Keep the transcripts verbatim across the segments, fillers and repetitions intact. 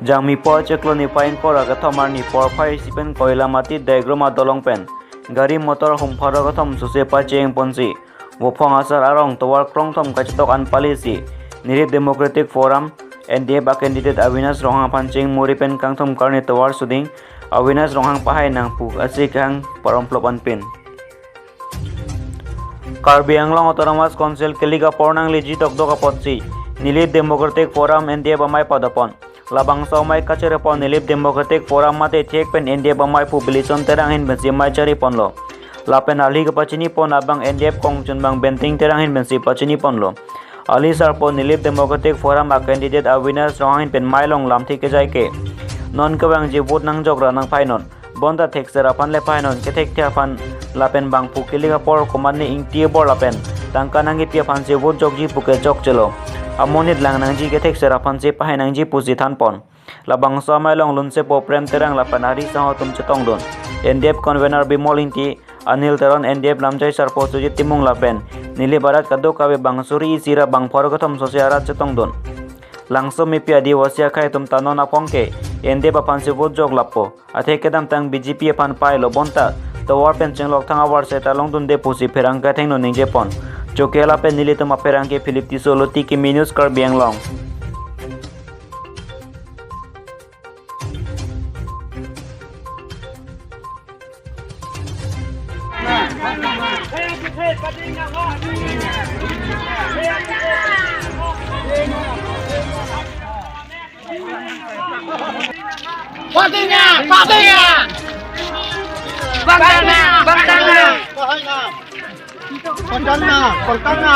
Jangmipo achiklo niphai ingkoi ra kethom arni porphai isi pen Koilamati Daigrum adolong pen gari motor hum pharo kethom suse pacheng ponsi Vophong asar arong tovar krongthom kachetok an palisi Nilip Democratic Forum, N D F a candidate Avinash Ronghang aphan chingmuri pen kangthum karni tovar suding Avinash Ronghang pahai nang pu asi kehang paromplop anpin. Karbi Anglong Autonomous Council kelik apor nangleji dokdok apotsi Nilip Democratic Forum, N D F amei padopon. Labangso amei kacharipon Nilip Democratic Forum mate thek pen N D F amei pu Bilison Terang ahin pensi amei chariponlo. Lapen arli kepachinipon abang N D F kongchunbang Benting Terang ahin pensi pachiniponlo. Arli sarpo Nilip Democratic Forum a candidate Avinash Ronghang ahin pen mei along lamthe kejai ke, non kevangji vote nangjok ra nangphainon. Bonta thekser aphan le phainon, kethekthe aphan lapen bangphu kelik apor komatne ingti abor lapen tangka nangkepi aphansi vote jokji puke jokchelo. Amonit lang nangji, kethekser aphansi pahai nangji pusi thanpon. Labangso amei along lunsepo Prem Terang lapen ari sangho atum chetongdun. N D F convener Bimol Ingti, Anil Teron, N D F lamjai sarpo Sujit Timung lapen Nilip arat kadokave bang suri isi ra bang pharo kethom sose arat chetongdun. Langso mepi Adivasi akhei atum ta non aphong ke N D F aphansi vote jok lapo. Athe kedamtang B J P aphan pailo bonta tovar pen chenglok thang avar seta longdunde pusi pherangke athengno ningjepon. Choke lapen nelitum apherangke Philip Tisso, Luti Kimi News, Karbi Anglong. Patinga, patinga. Bangtang na, bangtang na. Pangtang na, pangtang na.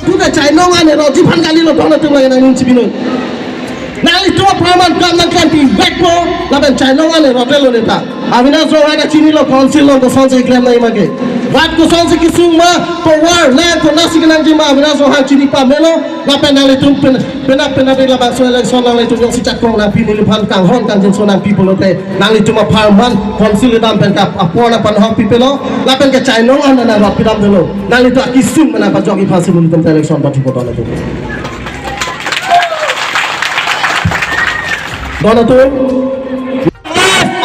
Tuta chainong an erotji aphan kalilo, don atum lake nangning chipinon. Nanglitum apharman alam nangklempi vekpo, lapen chainong an erotlo neta. Avinash Ronghang ta chinilo council along kosonsi klem nangji ma ke. Rat kosonsi kesung ma, tovar lang konatsi kenangji ma, Avinash Ronghang chini pamelo, lapen nanglitum pen, penap penap labangso election nanglitum jongsi chakong nangpi, neliphan kanghon kangjinso nangpi pulote, nanglitum apharman council kedam pen kap apor nangpanhokpipelo, lapen ke chainong an nang rotpi damdelo. Nanglitum akesung mana pajokji aphansi nelitum election pathu po don atum. Don atum.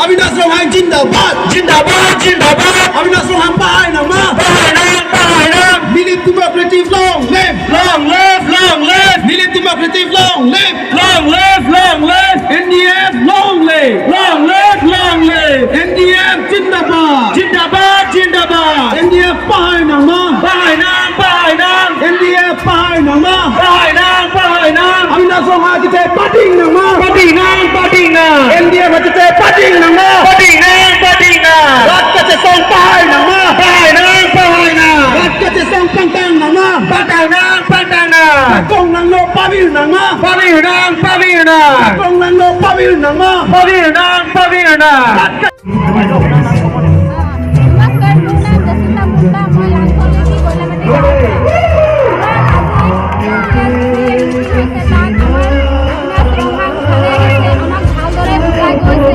Avinash Ronghang zindabad! Zindabad, zindabad! Avinash Ronghang pahai nangma! Pahai nang, pahai nang! Millet Democratic long live! Long live, long live! Millet Democratic long live! Long live, long live! N D F long live! Long live, long live! N D F zindabad! Zindabad, zindabad! N D F pahai nangma! Pahai nang, pahai nang! N D F pahai nangma! Pahai nang, pahai nang! Avinash Ronghang kachepateng nangma! Pateng nang, pateng nang! N D F kachepateng nangma! Pateng nang, pateng nang! Rat kachesong pahai nangma! Pahai nang, pahai nang! Rat kachesong pangtang nangma! Pangtang nang, pangtang nang! Chakong langno pavir nangma! Pavir nang, pavir nang! Chakong langno pavir nangma! Pavir nang, pavir nang! Rat ka- নমস্কাৰ, মোৰ নাম জেচিন্তা মুণ্ডা, মই লাংচলেদি কইলামাটি গাঁৱৰ পৰা। আমাৰ আজি এছ টি এম চি হৈছে তাত আমাৰ অবিনাশ ৰংহাং ছাৰে আহিছে, আমাক ভালদৰে বুজাই কৈছে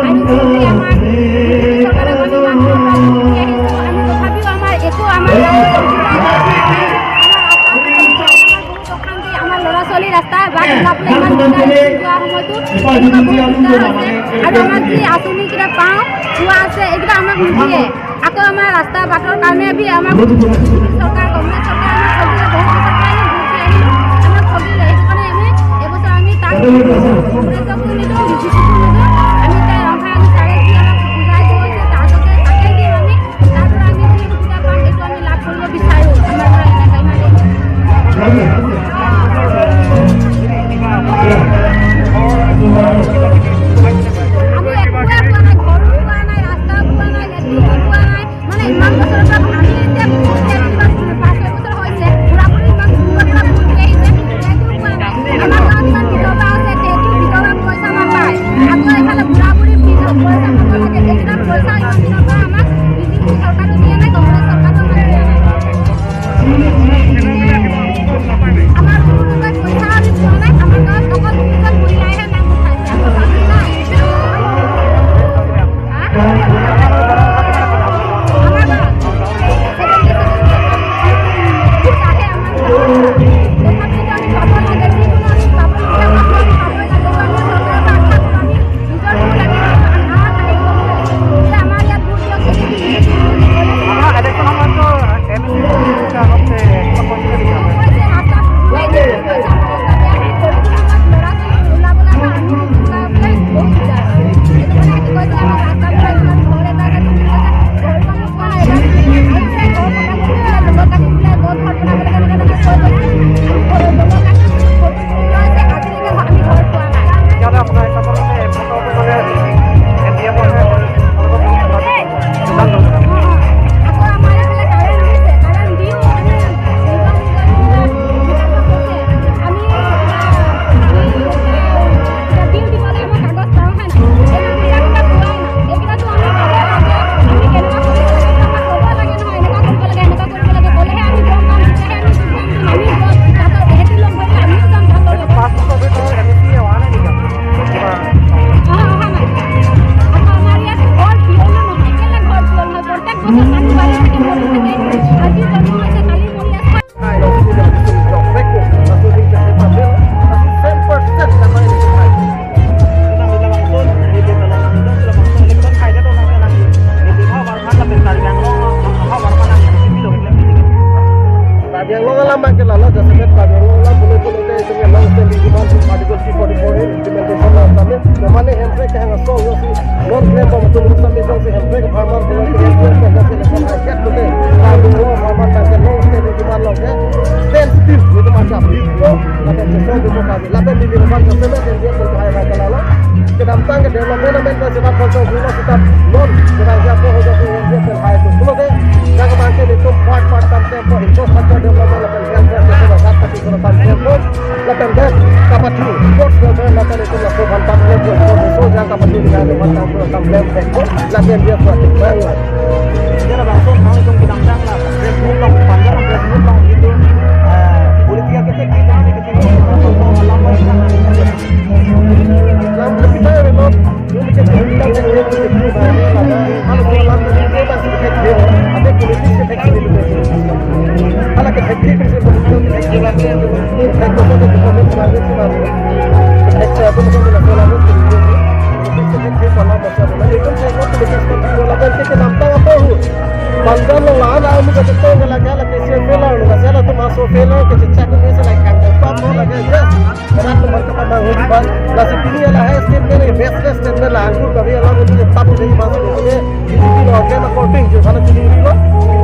আৰু যোনখিনি আমাৰ চৰকাৰক আমি মাত মাতি আহিছোঁ, আমি তথাপিও আমাৰ একো আমাৰ অশান্তি, আমাৰ ল'ৰা ছোৱালী ৰাস্তাই বাট ওলাবলৈ ইমান দিগদাৰ হৈছে, যোৱা সময়তো এনেকুৱা বহুত দিগদাৰ হৈছে। আৰু আমাক যি আঁচনি কেইটা পাওঁ, পোৱা আছে, এইকেইটা আমাক নিদিয়ে। আকৌ আমাৰ ৰাস্তা বাটৰ কাৰণে বি আমাক চৰকাৰ, কংগ্ৰেছ চৰকাৰ আমাক ঠগিলে, বহুত বছৰ কাৰণে ভোট দি আহিলোঁ, আমাক ঠগিলে। সেইটো কাৰণে আমি এইবছৰ আমি তাক কংগ্ৰেছকো নিদিওঁ, বি জে পিকো নিদিওঁ। আমি এতিয়া ৰংহাং ছাৰে যি আমাক বুজাই কৈছে, তাহাঁতকে তাকে দিম আমি। তাৰ পৰা আমি যি সুবিধা পাম, এইটো আমি লাভ কৰিব বিচাৰোঁ। আমাৰ পৰা এনেকৈ মানে আমি একোৱে পোৱা নাই, ঘৰো পোৱা নাই, ৰাস্তাও পোৱা নাই, লেট্ৰিনো পোৱা নাই। মানে ইমান বছৰৰ পৰা আমি এতিয়া বহুত লেট্ৰিন বাছ পাঁচ ছয় বছৰ হৈছে, বুঢ়া বুঢ়ী ইমান দূৰৰ পৰা ভোট দি আহিছে, লেট্ৰিনো পোৱা নাই। আমাৰ গাঁৱত ইমান বিধৱা আছে, লেট্ৰিন বিধৱা পইচা নাপায়। আকৌ এইফালে বুঢ়া বুঢ়ী বিধৱা পইচা পাব লাগে, এইকেইটা পইচা ইমান দিনৰ পৰা আমাক বি জে পি চৰকাৰেও দিয়া নাই, কংগ্ৰেছ চৰকাৰেও আমাক দিয়া নাই। আমাৰ কোনো কোনোবাই পইচা আমি পোৱা নাই, আমাৰ গাঁৱত অকল দুজন মহিলাইহে নাম উঠাইছে, আমাৰ মানুহ নাই। হা? আমাৰ গাঁৱত। বহুত আহে আমাৰ গাঁৱত। তথাপিতো আমি পাব লাগে, যিকোনো আমি পাব লাগে, আমি পাব লাগে। আমি চৰকাৰৰ পৰা আশা কৰোঁ, আমি আমাৰ ইয়াত ভোট দিয়ক, এইটো আমাৰ ইলেকশ্যন সময়ততো এম এছ চি কাৰণে অলপ, এ, কিবা কৈছিলে নেকি আপুনি? কৈছে, ৰাস্তা বনাই দিয়ক, কৈছে, আমাৰ ৰাস্তা বেয়া, আমি সৰু সৰু ল'ৰা ছোৱালী ওলাবলৈ আমাৰ, আমি ওলাবলৈ বহুত দিগদাৰ হয়। সেইটো কাৰণে আজি কৈছে, আমাৰ ৰাস্তা বনাই দিয়ক, ঘৰ এটা এটা দি দিয়ক, ঘৰ এটা নোপোৱা, এটা দি দিয়ক, ঘৰ বনাই দিয়ক, দলং কাটি দিলে, ঘৰ বনাবলৈ কেনেকে কেনেকে কৈ কৈছে, আমি ঘৰ, দলং কাটি দিলে, ঘৰ বনাই দিয়ক, আজিলৈকে আমি ঘৰ পোৱা নাই। তেতিয়াহ'লে আপোনাৰ হিচাপত মানে এম এল এ মানে এম ডি এফৰ হে আপোনালোকৰ? Karbi Anglong alam abang ke lalo, jasemet Karbi Anglong alam pule pule te, itu ke long standing demand, Article three forty-four A implementation along kami, memang ini hemprek ke hang asong, yo si, non claim pom tu, kami jongsi hemprek ke farmer, kalau ke hemprek ke hang asong, high cat pule, Karbi Anglong farmer abang ke long standing demand along ke, stand still, itu macam itu, lapen ke song itu kami, lapen di Binoban jasemet, yang dia pun ke high rank lalo, kedamtang ke development, amen ke sepak konsol dulu, kita non, kita siapa, hoja ke hemprek ke high itu. Lagi dia buat bang. Dia lah bangso kami tung bidang dang lah. Press meet long, panjang press meet long gitu. Eh, politik yang kecil gitu, kecil gitu. Lam kita ya, memang. Kalau soal lam kita, kita masih kecil. Ada politik kecil gitu. Kalau kecil, kecil, kecil, kecil, kecil, kecil, kecil, kecil, kecil, kecil, kecil, kecil, kecil, Pandan lo la-an amu kachetong ke lake, lake si failure lo, kasi latum aso failure kechechak ke si lake kang pam lo lake, yes. Karena teman ke pandang hujan, lasi pini lahai statement ni, baseless statement la, angkur kami alam itu tetap jadi masuk itu ke, ini di lo ke ma korting juga, karena chini lo,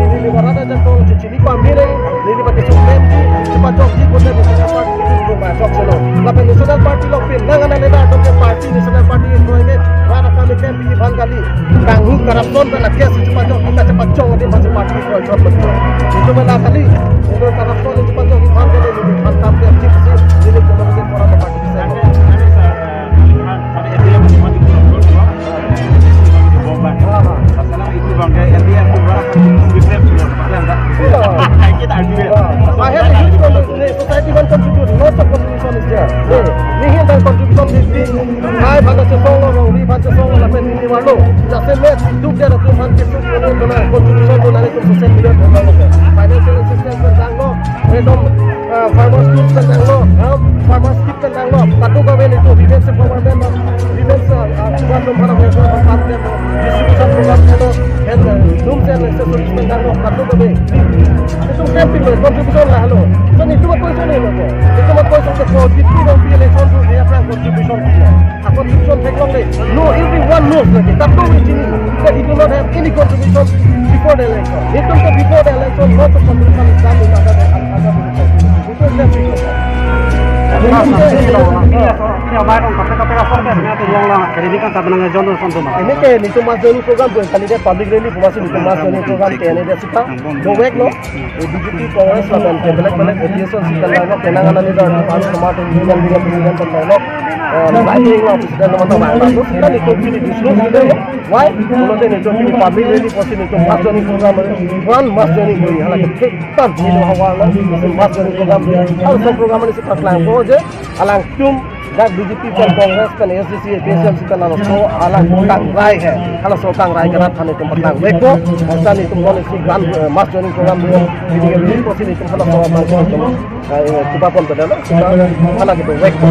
ini di lo karena ada jangkau, chini pamir ni, ini pakai supplement, cepat jok di kota di cepat jok selo. Lapen National Party lo pin, nang ana leda atum ke party, National Party itu ke, mana kami kan di Bang kali. Kanghu corruption pen akes chepajok, kita chepajok adi masih party ko jot betul. Itu mana kali? Itu corruption chepajok di party ini, ini pan tam dia chip sih, ini komunikasi orang party saya. Kita argue ya. Akhirnya huge contribution, society one contribute, lots of contribution is there. Ini yang contribution di Hai, phan chesong lo, rong ni phan chesong lo, lapen neli warlo. Jasemet, duk dia atum phan chesong lo, kena contribution lo, nangtum social media lo, financial assistance pen tanglo, ekdom, ah, farmers tools pen tanglo, ah, farmers kit pen tanglo, katu kave nelitum, women's empowerment, women's, ah, ah, department para women, department, distribution program lo, and, ah, looms and accessories pen tanglo, katu kave. Itu kan contribution lahelo. So, nelitum apa itu nih, lo? Nelitum apa itu ke, oh, di election tu dia pernah contribution. Contribution theklongle. No, everyone knows lagi. Tapi we chini that he do not have any contribution before the election. Nelitum ke before the election, lots of contribution is done in other, other, other. Ini ke nelitum mass joining program, bukan candidate public rally, bukan sih nelitum mass joining program ke ini dia sih, Pak. Dovek lo. B J P, Congress lapen ke belek belek opposition si kan lo, kenang ana leader, baru kemarin dengan dengan presiden kan lo, eh, lain lo presiden lo mata bang, terus kan itu pilih justru gitu lo. Why? Kalau dia itu pilih public rally, pasti itu mass joining program, one mass joining program, hala ke tan ini lo hawa lo, mass joining program, harus program ini seperti langkung aja, alangtum dak B J P pen Congress pen A S D C, A P H L C pen laso alang tangrai he. Halaso tangrai ke rat han itum patang vekpo. Asa nelitum policy grand, eh, mass joining program dia. Jadi ke policy nelitum halaso abang itum, eh, coba pon pada lo. Coba hala ke dovekpo.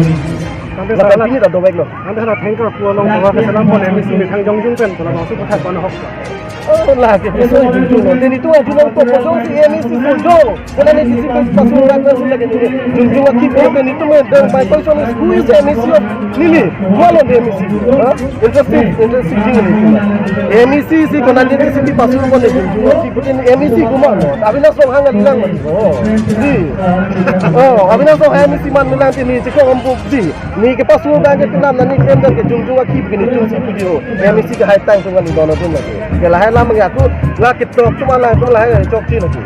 Sampai lapen salah pini ta doveklo. Anda salah thank you pulo long bahwa keselam pon M A C methang jongjung pen, kalau masuk ke hak mana hok. Oh, lake piso jungjung lo. Nelitum ajunang to pojong si M A C pojong. Karena nelitum si pas pasung rak na sila ke jungjung aki pojong nelitum dang bai koi sonis who is M A C of neli. Malo de M A C. Ha? Interesting, interesting thing ini. M A C si kona nelitum si pasung pon jungjung aki pojong M A C kuma lo. Abi na song hang bilang. Oh. Di. Oh, abi na song hang M A C man bilang ini cekong ompu di. Neli ke pasung bang ke tunam nani kem dan ke jungjung aki begini jung si video. M A C ke hai tang tungan di dono dun lagi. Ke lahai lam ke aku la ketok cuma la itu lahai chokche lagi.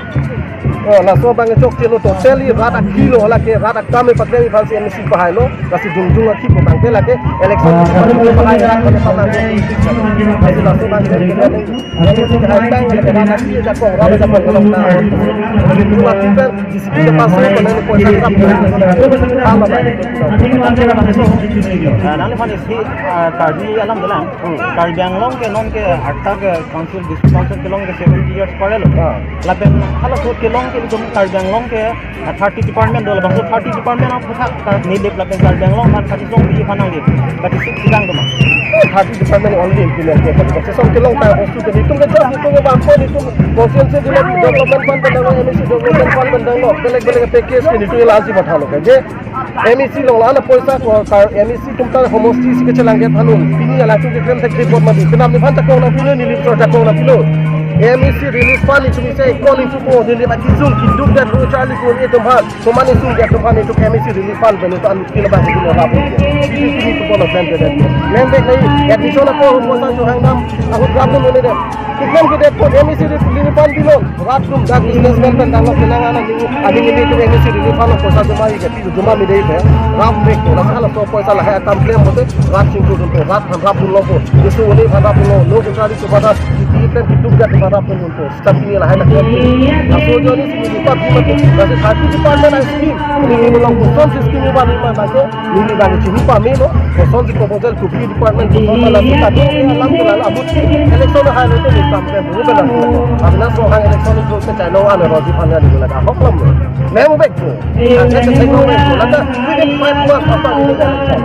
Oh, laso bang chokche lo totally rat akilo lake rat akam e pakai phan si M A C pahai lo, lasi jungjung aki ko bang ke lake election pahai rat ko pahai. Lasi laso bang ke M A C ke hai tang ke rat aki jakong rat jakong lo na. Cuma kita G C P ke pasung ko nani poisa kerap. Apa bang? Ah, nangli phan isi, ah, Karbi alam dolang. Hmm. Karbi Anglong ke non ke arta ke council, district council kelong ke seventy years parelo. Ah. Lapen halaso kelong ke itum Karbi Anglong ke, ah, thirty department do, labangso thirty department aphuthak ta nilip lapen Karbi Anglong phan thirty song di phan nanglip. Thirty six sidang do ma. Thirty department already implement ke. Sesong kelong ta hostu ke itum ke just itum ke bangko itum constituency development fund pen tanglo, M A C development fund pen tanglo, belek belek package ke itum la si bathalo ke. Je M A C long la-an apoisa ko kar M A C atum ta homosti si kechelang ke thanun. Pini alangtum ke krem thek report mati. Kenam ni phan chakong nangpilo, neli so chakong nangpilo. M A C relief fund itum isi account itum ko neli ba kijung kiduk dan ro charli ko itum phan. Somani sung ke atum phan itum M A C relief fund pen itum an kilo ba kilo rap. P T C ni tu pono plan ke dan. Plan ke nai admission ako poisa chohang dam, ahut rat dun neli dam. Keklem ke det pon M A C D lini pan bilon. Rat dun dak businessman pen dang lok kenang anak ni. Aning ini tu M A C D lini pan poisa joma ke, joma mide ke. Rat bek ko, lasa laso poisa lahai akam klem pote, rat chingkudunpo, rat aphan rapdunlongpo. Isu uni aphan rapdunlo, lo kechari kepada, iti klem ketuk jat aphan rapdunlongpo. Setiap ini lahai nak klem. Laso joni si midi pat di mati. Laso satu department a scheme. Ini belum kosonsi scheme iban iman lagi. Neli bang chini pamelo, kosonsi proposal to be department to form la sita to alam ke lala abut election hai lo to ni kam ke bu bela. Abina so hang election to ke chai lo ane roji phan ni bela ka hok lam lo. Mem bek ko. Ane ke tek lo bek ko. Lata within five months after the election.